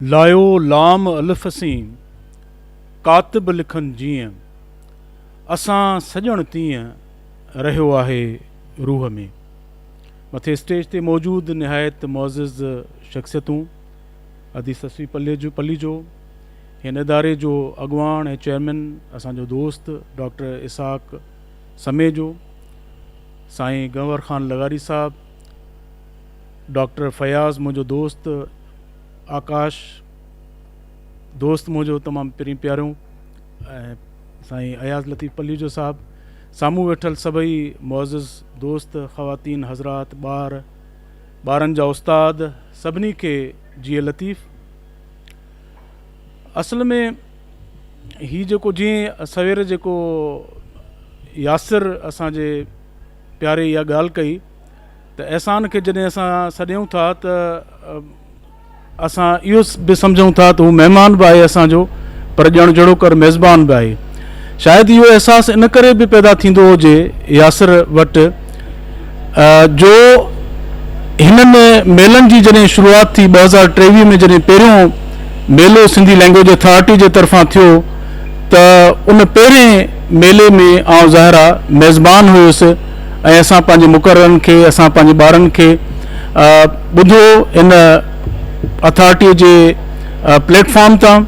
لايو لام الف سين، ڪاتب لکن جيئن، اسان سڄڻ تيئن، رهيو آهي روح ۾. مٿي اسٽيج تي موجود نهايت معزز شخصيتون، ادي سسئي پليجو، هن اداري جو اڳواڻ ۽ چيئرمين اسان جو دوست ڊاڪٽر اسحاق سميجو، سائين گنهور خان لغاري صاحب، ڊاڪٽر فياض منهنجو دوست، آڪاش دوست منهنجو تمام پرين پيارو ۽ سائين اياز لطيف پليجو صاحب، سامهون ويٺل سڀئي معزز دوست، خواتين، حضرات، ٻار، ٻارن جا استاد، سڀني کي جيئي لطيف. اصل ۾ هي جيڪو جيئن سوير جيڪو ياسر اسان جي پياري اها ڳالهه ڪئي ته احسان کي جڏهن اسان سڏيون ٿا ته اسان اهو به سمجهون ٿا ته هو مهمان به آهي اسان جو پر ڄڻ جهڙوڪر ميزبان به آهي. شايد اهو احساس ان ڪري به پيدا ٿيندو هجي ياسر وٽ جو هنن ميلن جي جڏهن شروعات ٿي 2023 ۾ جڏهن پهريون ميلو سنڌي لينگويج اٿارٽي جي طرفان ٿيو ته ان پهرين ميلي ۾ آئون ظاهر آ ميزبان هيس ۽ اسان پنهنجي مقررن کي اسان پنهنجي ٻارن کي ٻڌو ان اٿارٽي جي پليٽ فارم تان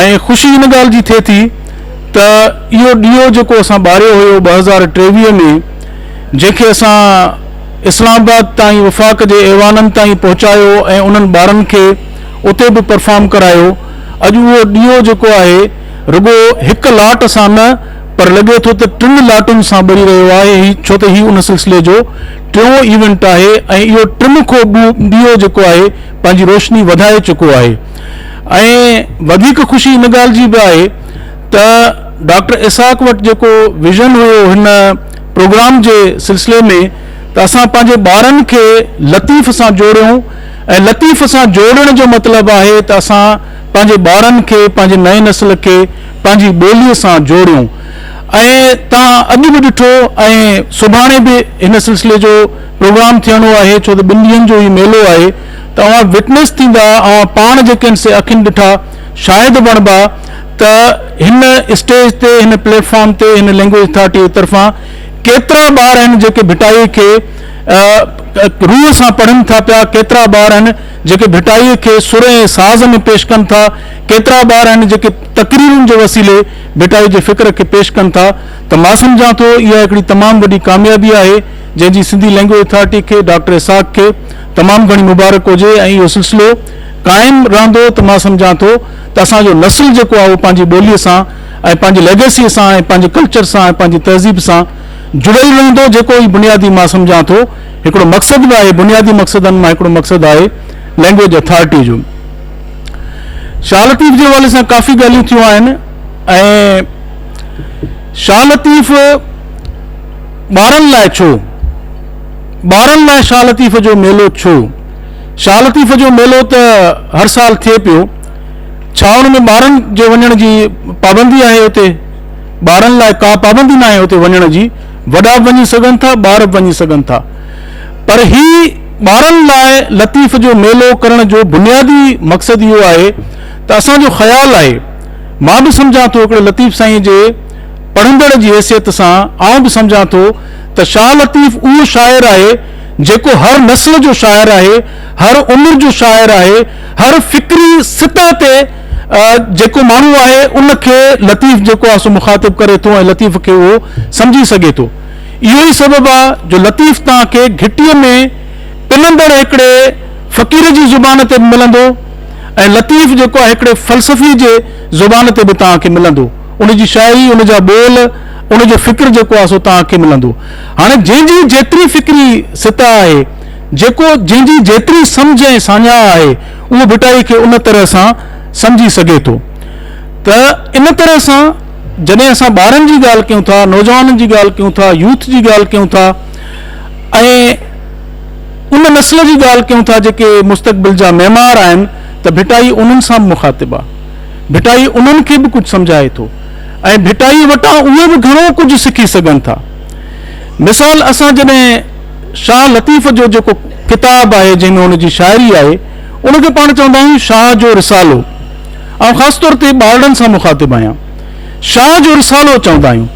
۽ خوشي ان ڳالهه جي ٿئي ٿي ته اهو ڏيئو جيڪو اسان ٻاريو هيو 2023 ۾ جنهن کي اسان اسلام آباد تائين وفاق جي ايوانن تائين پهچايو ۽ انهن ٻارن کي اتي به پرفارم ڪرايو اڄ اهو ڏيئو جيڪو آهي رڳو هڪ لاٽ سان نه پر لڳي ٿو ته ٽن لاٽن سان ٻري رهيو آهي هي ڇو ته هي ان سلسلي جو ٽيون ايونٽ آهي ۽ اهو ٽمکو ڏيئو جيڪو آهي پنهنجي روشني وڌائي چڪو آهي ۽ وڌيڪ خوشي ان ڳالهه جي به آهي ته ڊاڪٽر اسحاق وٽ جيڪو ويزن هيو هن پروگرام جي سلسلي ۾ ته اسان پنهنجي ٻارن کي لطيف سان جوڙيون ۽ لطيف سان جوڙڻ جو مطلب آهي ته اسان پنهنجي ٻارن کي پنهنجي نئين نسل کي پنهنجي ٻوليء سان جوڙيون ۽ توهان اڄ به ڏٺو ۽ سڀاڻي به هن سلسلي جو پروگرام ٿيڻو آهي ڇو ته ٻن ڏينهن جو هي ميلو آهي ته اوهان وٽنس ٿيندا اوهان پاڻ جيڪي آهن سي اکين ڏٺا شاهد بڻبا ته هن اسٽيج تي هن پليٽ فارم تي هن لينگويج اٿارٽي جي طرفان ڪيترا ٻار آهن جيڪي ڀٽائي کي روح سان پڙهن ٿا پيا ڪيترا ٻار آهن جيڪي ڀٽائيء کي سر ۽ ساز ۾ پيش ڪن ٿا، ڪيترا ٻار آهن جيڪي تقريرن جي وسيلي ڀٽائي جي فڪر کي پيش ڪن ٿا ته مان سمجهان ٿو اها هڪڙي تمام وڏي ڪاميابي آهي جنهن جي سنڌي لينگويج اٿارٽي کي ڊاڪٽر اسحاق کي تمام گهڻي مبارڪ هجي ۽ اهو سلسلو قائم رهندو ته مان سمجهان ٿو ته اسان جو نسل جيڪو آهي اهو پنهنجي ٻوليء سان ۽ پنهنجي ليگيسيء سان ۽ پنهنجي ڪلچر سان ۽ پنهنجي تهذيب سان جڙيل رهندو جيڪو ئي بنيادي مان سمجهان ٿو هڪڙو مقصد به آهي بنيادي مقصدن مان هڪڙو مقصد آهي لينگويج اٿارٽي جو. شاهه لطيف جي حوالي سان ڪافي ڳالهيون ٿيون آهن ۽ شاهه لطيف ٻارن لاء ڇو ٻارن لاء شاهه لطيف جو ميلو ڇو شاهه لطيف جو ميلو ته هر سال ٿئي پيو ڇا ان ۾ ٻارن جي وڃڻ جي پابندي آهي اتي ٻارن لاء ڪا پابندي ناهي اتي وڃڻ جي وڏا به وڃي سگهن ٿا، ٻار به وڃي سگهن ٿا. پر هي ٻارن لاء لطيف جو ميلو ڪرڻ جو بنيادي مقصد اهو آهي ته اسان جو خيال آهي، مان به سمجهان ٿو هڪڙي لطيف سائين جي پڙهندڙ جي حيثيت سان آئون به سمجهان ٿو ته شاهه لطيف اهو شاعر آهي جيڪو هر نسل جو شاعر آهي، هر عمر جو شاعر آهي، هر فڪري سطح تي جيڪو ماڻهو آهي ان کي لطيف جيڪو آهي سو مخاطب ڪري ٿو ۽ لطيف کي اهو سمجهي سگهي ٿو. اهو ئي سبب آهي جو لطيف توهان کي گهٽيء ۾ پنندڙ هڪڙي فقير جي زبان تي به ملندو ۽ لطيف جيڪو آهي هڪڙي فلسفي جي زبان تي به توهان کي ملندو. ان جي شاعري، ان جا ٻول، ان جو فڪر جيڪو آهي سو توهان کي ملندو. هاڻي جنهن جي جيتري فڪري سطح آهي، جيڪو جنهن جي جيتري سمجهه ۽ ساڃاهه آهي، اهو ڀٽائي کي ان طرح سان سمجهي سگهي ٿو ته ان طرح سان جڏهن اسان ٻارن جي ڳالهه ڪيون ٿا، نوجوانن جي ڳالهه ڪيون ٿا، يوٿ جي ڳالهه ڪيون ٿا ۽ ان نسل جي ڳالهه ڪيون ٿا جيڪي مستقبل جا معمار آهن ته ڀٽائي انهن سان به مخاطب آهي. ڀٽائي انهن کي به ڪجهه سمجهائي ٿو ۽ ڀٽائي وٽان اهي به گهڻو ڪجهه سکي سگهن ٿا. مثال اسان جڏهن شاهه لطيف جو جيڪو ڪتاب آهي جنهن ۾ هن جي شاعري آهي ان کي پاڻ چوندا آهيون شاهه جو رسالو. آئون خاص طور تي ٻارڙن سان مخاطب آهيان. شاهه جو رسالو چوندا آهيون.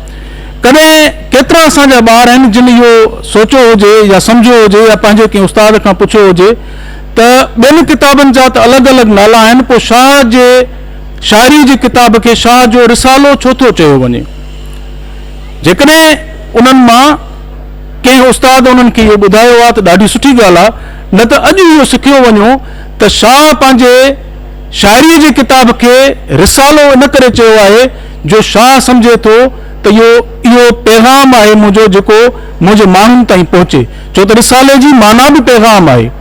ڪڏهن ڪيترا اسان جا ٻار آهن جن اهو سوچيو هجي يا سمجهيو هجي يا پنهنجي ڪنهن استاد کان پڇيو هجي ته ٻين ڪتابن جا ته الڳ الڳ نالا آهن پوء شاهه جي شاعري جي ڪتاب کي شاهه جو رسالو ڇو ٿو چيو وڃي؟ جيڪڏهن انهن مان ڪنهن استاد انهن کي اهو ٻڌايو آهي ته ڏاڍي سٺي ڳالهه آهي نه ته اڄ اهو سکيو وڃو ته شاهه پنهنجي شاعريء جي ڪتاب کي رسالو ان ڪري چيو آهي جو شاهه سمجهي ٿو ته اهو اهو پيغام آهي منهنجو جيڪو منهنجي ماڻهن تائين پهچي ڇو ته رسالي جي معنيٰ به پيغام آهي.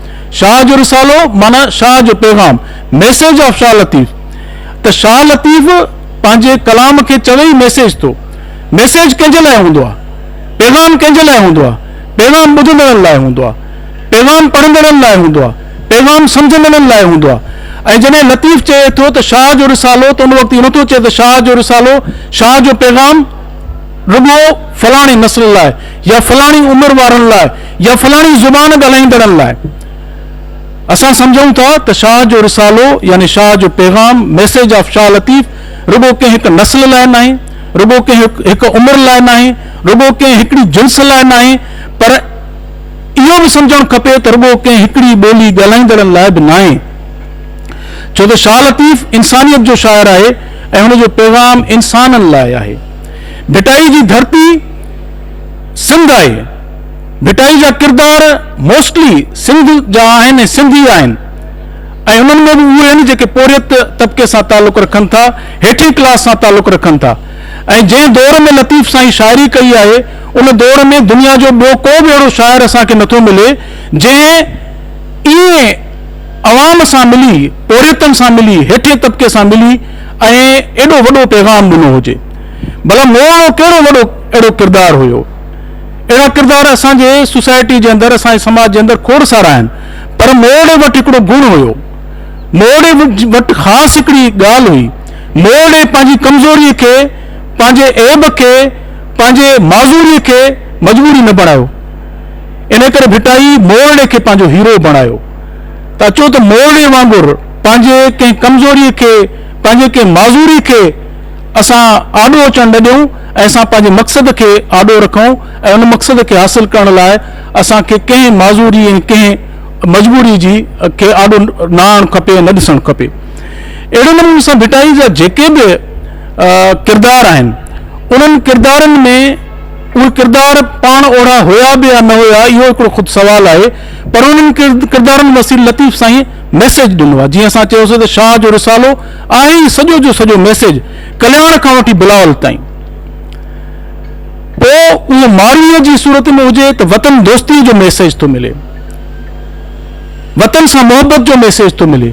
شاهه جو رسالو معنيٰ شاهه جو پيغام، Message of Shah Latif، ته شاهه لطيف پنهنجي ڪلام کي چوي ئي ميسيج ٿو. ميسيج ڪنهن جي لاء هوندو آهي؟ پيغام ڪنهن جي لاء هوندو آهي؟ پيغام ٻڌندڙن لاء هوندو آهي. پيغام پڙهندڙن لاء هوندو آهي. پيغام سمجهندڙن لاء هوندو آهي ۽ جڏهن لطيف چئي ٿو ته شاهه جو رسالو ته ان وقت اهو نٿو چئي ته شاهه جو رسالو، شاهه جو پيغام رڳو فلاڻي نسل لاء يا فلاڻي عمر وارن لاء يا فلاڻي زبان ڳالهائيندڙن لاء. اسان سمجهون ٿا ته شاهه جو رسالو يعني شاهه جو پيغام، Message of Shah Latif، رڳو ڪنهن هڪ نسل لاء ناهي، رڳو ڪنهن هڪ عمر لاء ناهي، رڳو ڪنهن هڪڙي جنس لاء ناهي پر اهو به سمجهڻ کپي ته رڳو ڪنهن هڪڙي ٻولي ڳالهائيندڙن لاء به ناهي. ڇو ته شاهه لطيف انسانيت جو شاعر آهي ۽ هن جو پيغام انسانن لاء آهي. ڀٽائي جي ڌرتي سنڌ آهي. ڀٽائي جا ڪردار موسٽلي سنڌ جا آهن ۽ سنڌي آهن ۽ انهن ۾ به اهي آهن جيڪي پورهيت طبقي سان تعلق رکن ٿا، هيٺين ڪلاس سان تعلق رکن ٿا ۽ جنهن دور ۾ لطيف سائين شاعري ڪئي آهي ان دور ۾ دنيا جو ٻيو ڪو به اهڙو شاعر اسان کي نٿو ملي جنهن ائين عوام سان ملي، پورهيتن سان ملي، هيٺين طبقي سان ملي ۽ ايڏو وڏو پيغام ڏنو هجي. ڀلا مورڙو ڪهڙو وڏو اهڙو ڪردار هيو؟ اهڙا ڪردار اسان جي سوسائٽي جي اندر، اسان جي سماج جي اندر کوڙ سارا آهن پر مورڙي وٽ هڪڙو گڻ هيو. مورڙي وٽ خاص هڪڙي ڳالهه هئي. مورڙي پنهنجي ڪمزوريء کي، پنهنجي عيب کي، پنهنجي معذوريء کي مجبوري نه بڻايو. انهيء ڪري ڀٽائي مورڙي کي پنهنجو هيرو بڻايو ته اچو ته مورڙي وانگر پنهنجي ڪنهن ڪمزوريء کي، پنهنجي ڪنهن معذوري کي اسان آڏو اچڻ نه ڏيون ۽ اسان پنهنجي مقصد کي آڏو رکون ۽ ان مقصد کي حاصل ڪرڻ لاء اسان کي ڪنهن معذوري ۽ ڪنهن مجبوري جي کي آڏو نه آڻڻ کپي ۽ نه ڏسڻ کپي. اهڙي نموني سان ڀٽائي جا جيڪي به ڪردار آهن انهن ڪردارن ۾ اهي ڪردار پاڻ اوڙا هيا به يا نه هيا اهو هڪڙو خود سوال آهي پر انهن ڪردارن وسيلي لطيف سائين ميسيج ڏنو آهي جيئن اسان چيوسين ته شاهه جو رسالو آهي ئي سڄو جو سڄو ميسيج ڪلياڻ کان وٺي بلاول تائين پوء اهو مارويء جي صورت ۾ هجي ته وطن دوستيء جو ميسيج ٿو ملي وطن سان محبت جو ميسيج ٿو ملي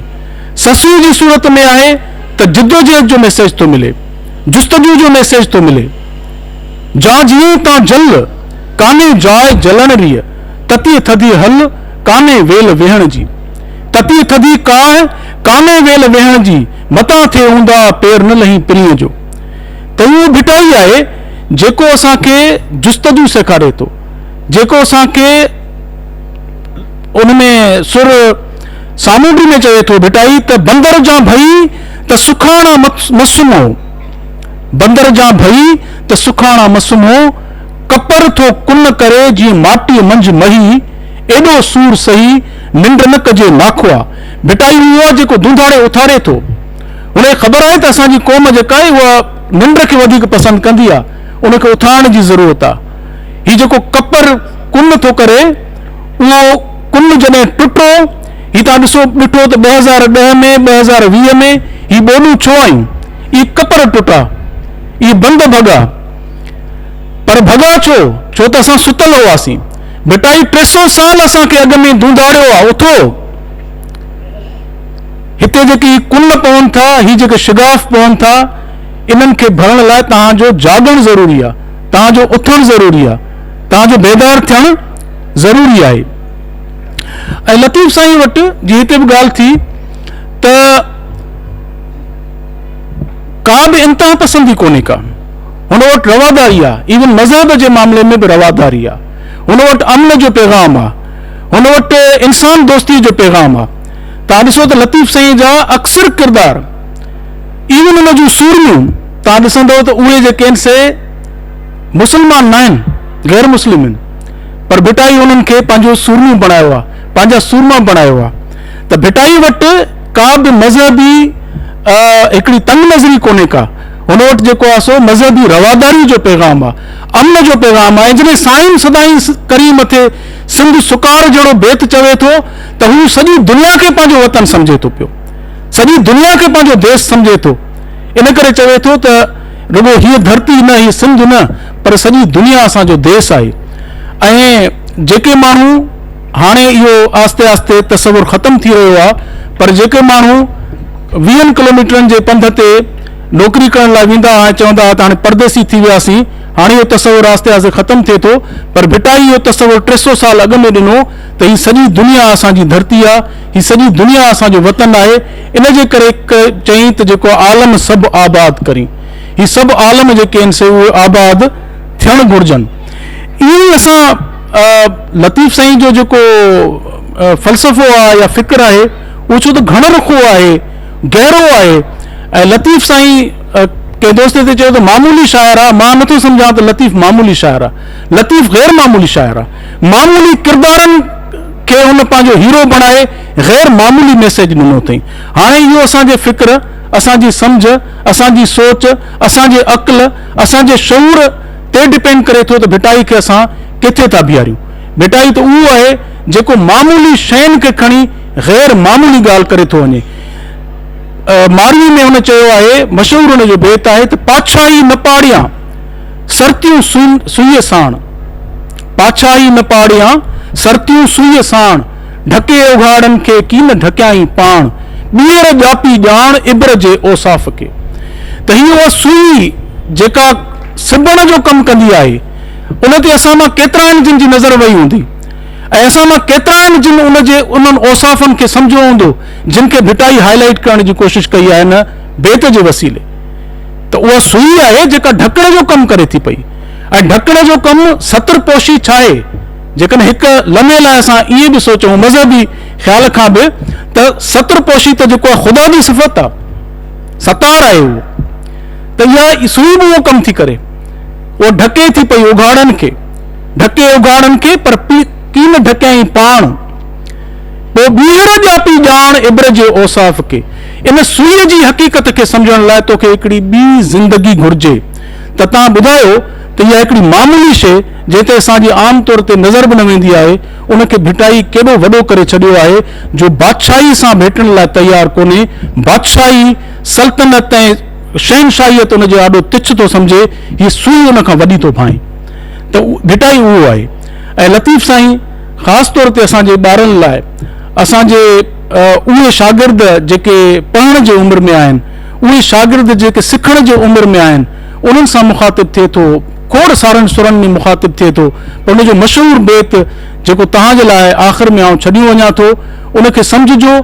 سسئي جي صورت ۾ آهي ته جدوجهد جو ميسيج ٿو ملي، جستجو جو ميسيج ٿو ملي. جا جيئن تان جل، ڪانهي جاء جلڻ ريء، تتيء ٿڌي هل، ڪانهي ويل ويهڻ جي. تتيء ٿڌي ڪاهه، ڪانهي ويل ويهڻ جي، متان ٿئي اونداهه، پير نه لهين پرينء جو. ته اهو ڀٽائي آهي، جيڪو اسان کي جستجو سيکاري ٿو، جيڪو اسان کي ان ۾ سر سامونڊي ۾ چوي ٿو ڀٽائي ته بندر جان ڀئي ته سکاڻا م سمهو، بندر جان ڀئي ته سکاڻا م سمهو، ڪپر ٿو ڪن ڪري جيئن ماٽيء منجهه مهي، ايڏو سور سهي ننڊ نه ڪجي ناکئا. ڀٽائي اهو آهي جيڪو ڌونڌاڙي اٿاري ٿو. هن کي خبر آهي ته اسان جي قوم جيڪا آهي اها ننڊ کي وڌيڪ پسند ڪندي آهي، ان کي اٿارڻ جي ضرورت آهي. هي جيڪو ڪپر ڪن ٿو ڪري اهو ڪن جڏهن ٽٽو، هي توهان ڏسو ڏٺو ته 2010 ۾ 2020 ۾ هي ٻوڏون ڇو آيون؟ اهي ڪپر ٽٽا، اهي بند ڀڳا. پر ڀڳا ڇو؟ ڇو ته اسان ستل هئاسين. ڀٽائي 300 سال اسان کي اڳ ۾ ڌونڌاڙيو آ، اٿو! هتي جيڪي هي ڪن پون ٿا، هي جيڪي شگاف پون ٿا، انهن کي ڀرڻ لاء توهان جو جاڳڻ ضروري آ، توهان جو اٿڻ ضروري آ، توهان جو بيدار ٿيڻ ضروري آهي. ۽ لطيف سائين وٽ جي هتي به ڳالهه ٿي ته ڪا به انتها پسندي ڪونهي ڪا هن وٽ رواداري آهي ايون مذهب جي معاملي ۾ به رواداري آهي هن وٽ امن جو پيغام آهي هن وٽ انسان دوستي جو پيغام آهي. توهان ڏسو ته لطيف سائين جا اڪثر ڪردار ايون ان جون سورميون توهان ڏسندو ته اهي جيڪي آهن سي مسلمان ناهن، غير مسلم آهن، پر ڀٽائي انهن کي پنهنجو سورميون بڻايو آهي، پنهنجا سورما بڻايو آهي ته ڀٽائي وٽ ڪا به مذهبي هڪڙي تنگ نظري ڪونهي ڪا، هن وٽ جيڪو آهي سو مذهبي رواداري جو پيغام آهي، امن جو پيغام آهي ۽ جڏهن سائين سدائين ڪرين مٿي سنڌ سڪار جهڙو بيت چوي ٿو ته هو سڄي دنيا کي پنهنجو وطن سمجهي ٿو پيو، سڄي دنيا کي پنهنجو ديس سمجهي ٿو، ان ڪري چوي ٿو ته رڳو هيء ڌرتي نه، هيء سنڌ نه، پر سڄي دنيا اسان جو ديس آهي ۽ جيڪي ماڻهو هاڻي اهو آهستي آهستي تصور ختم ٿي رهيو آهي پر جيڪي ماڻهو ويهن ڪلوميٽرن جي پنڌ تي نوڪري ڪرڻ لاء ويندا هئا ۽ چوندا هئا ته هاڻي پرديسي ٿي وياسين، هاڻي اهو تصور آهستي آهستي ختم ٿئي ٿو پر ڀٽائي اهو تصور 300 سال اڳ ۾ ڏنو ته هي سڄي دنيا اسان جي ڌرتي آهي، هي سڄي دنيا اسان جو وطن آهي، ان جي ڪري چيائين ته جيڪو عالم سڀ آباد ڪرين، هي سڀ عالم جيڪي آهن سي اهي آباد ٿيڻ گهرجن. ائين ئي اسان لطيف سائين جو جيڪو فلسفو آهي يا فڪر آهي اهو ڇو ته گهڻ رخو آهي، گهرو آهي ۽ لطيف سائين ڪنهن دوست هتي چيو ته معمولي شاعر آهي، مان نٿو سمجهان ته لطيف معمولي شاعر آهي، لطيف غير معمولي شاعر آهي، معمولي ڪردارن کي هن پنهنجو هيرو بڻائي غير معمولي ميسيج ڏنو اٿئي. هاڻي اهو اسان جي فڪر، اسان جي سمجهه، اسان جي سوچ، اسان جي عقل، اسان جي شعور تي ڊپينڊ ڪري ٿو ته ڀٽائي کي اسان ڪٿي ٿا بيهاريون. ڀٽائي ته اهو آهي جيڪو معمولي شين کي کڻي غير معمولي ڳالهه ڪري ٿو وڃي. ماروي ۾ هن چيو آهي، مشهور هن جو بيت آهي ته پاڇائي نه پاڙيان سرتيون سوئيء ساڻ، پاڇائي نه پاڙيان سرتيون سوئيء ساڻ، ڍڪي اگهاڙن کي ڪين ڍڪيائين پاڻ، ٻيهر ڄاپي ڄاڻ عبر جي اوصاف کي. ته هي اها سوئي جيڪا سبڻ جو ڪم ڪندي آهي، ان تي اسان مان ڪيترا آهن جن جي نظر وئي هوندي ۽ اسان مان ڪيترا آهن جن ان جي انهن اوصافن کي سمجهيو هوندو جن کي ڀٽائي هائي لائيٽ ڪرڻ جي ڪوشش ڪئي آهي هن بيت جي وسيلي. ته اها سوئي آهي جيڪا ڍڪڻ جو ڪم ڪري ٿي پئي ۽ ڍڪڻ جو ڪم ستر پوشي ڇاهي؟ جيڪڏهن هڪ لمحي لاء اسان ائين به سوچون مذهبي خيال کان به ته ستر پوشي ته جيڪو آهي خدا جي صفت آهي، ستار آهي اهو، ته اها سوئي به اهو ڪم ٿي ڪري، اهو ڍڪي ٿي پئي اگهاڙن کي، ڍڪي اگهاڙن کي پر ڪين ڍڪيائين پاڻ. پوء ٻيهر ڄاپي ڄاڻ عبر جي اوصاف کي. ان سوئيء جي حقيقت کي سمجهڻ لاء توکي هڪڙي ٻي زندگي گهرجي. ته توهان ٻڌايو ته اها هڪڙي معمولي شيء جنهن تي اسان جي عام طور تي نظر به نه ويندي آهي، ان کي ڀٽائي ڪيڏو وڏو ڪري ڇڏيو آهي جو بادشاهي سان ڀيٽڻ لاء تيار ڪونهي. بادشاهي، سلطنت ۽ شهنشاهيت ان جي آڏو تڇ ٿو سمجهي، هيء سوئي ان کان وڏي ٿو ڀانئي. ته ڀٽائي اهو آهي. ۽ لطيف سائين خاص طور تي اسان جي ٻارن لاء، اسان جي اهي شاگرد جيڪي پڙهڻ جي عمر ۾ آهن، اهي شاگرد جيڪي سکڻ جي عمر ۾ آهن، انهن سان مخاطب ٿئي ٿو، کوڙ سارن سرن ۾ مخاطب ٿئي ٿو، پر ان جو مشهور بيت جيڪو توهان جي لاء آخر ۾ آئون ڇڏيون وڃان ٿو، ان کي سمجهجو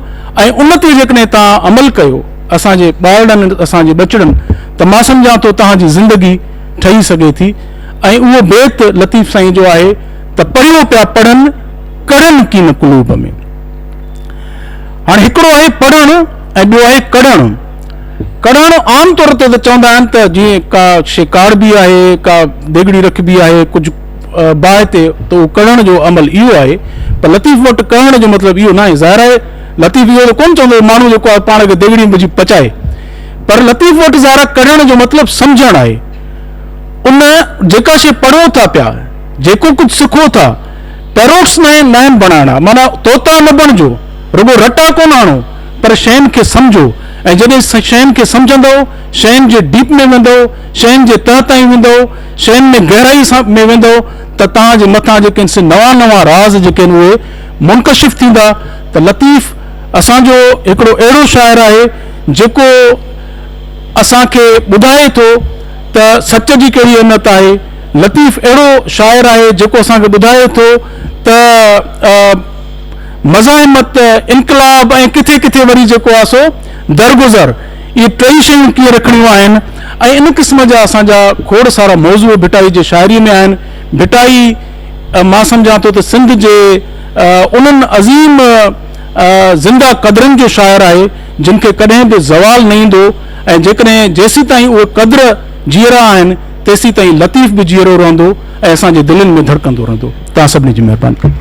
۽ ان تي جيڪڏهن توهان عمل ڪيو، اسان جي ٻارڙن، اسان جي ٻچڙن، ته مان سمجهان ٿو توهان جي زندگي ٺهي سگهي ٿي ۽ اهو بيت لطيف سائين جو آهي ته پڙهيو پيا پڙهن، ڪڙهن ڪين قلوب ۾. هاڻي هڪڙو آهي پڙهڻ ۽ ٻيو آهي ڪڙهڻ. ڪڙهڻ عام طور تي ته چوندا آهن ته جيئن ڪا شيء ڪاڙهبي آهي، ڪا ديڳڙي رکبي آهي ڪجهه باهه تي ته اهو ڪڙهڻ جو عمل اهو آهي پر لطيف وٽ ڪڙهڻ جو مطلب اهو ناهي. ظاهر آهي لطيف اهو ته ڪونه چوندو ته ماڻهو جيڪو آهي پاڻ کي ديڳڙي ۾ وجهي پچائي پر لطيف وٽ ظاهر آهي ڪڙهڻ جو مطلب سمجهڻ آهي. ان جيڪا شيء پڙهو ٿا پيا، جيڪو ڪجهه سکو ٿا، پيروٽس ناهن ناهن بڻائڻا، معنيٰ طوطا نه بڻجو، رڳو رٽا ڪونه آڻو، پر شين کي سمجهو ۽ جڏهن شين کي سمجهندؤ، شين جي ڊيپ ۾ ويندؤ، شين جي تهه تائين ويندؤ، شين ۾ گهرائي سان ۾ ويندؤ ته توهان جي مٿان جيڪي آهن سي نوان نوان راز جيڪي آهن اهي منڪشف ٿيندا ته لطيف اسان جو هڪڙو اهڙو شاعر آهي جيڪو اسان کي ٻڌائي ٿو ته سچ جي ڪهڙي اهميت آهي. لطيف اهڙو شاعر آهي جيڪو اسان کي ٻڌائي ٿو ته مزاحمت، انقلاب ۽ ڪٿي ڪٿي وري جيڪو آهي سو درگذر اهي ٽئي شيون ڪيئن رکڻيون آهن ۽ ان قسم جا اسان جا کوڙ سارا موضوع ڀٽائي جي شاعري ۾ آهن. ڀٽائي مان سمجهان ٿو ته سنڌ جي انهن عظيم زنده قدرن جو شاعر آهي، جن کي ڪڏهن به زوال نه ايندو ۽ جيڪڏهن جيسيتائين اهي قدر جيئرا آهن، تيسيتائين لطيف به جيئرو رهندو ۽ اسان جي دلين ۾ ڌڙڪندو رهندو. توهان سڀني جي مهرباني.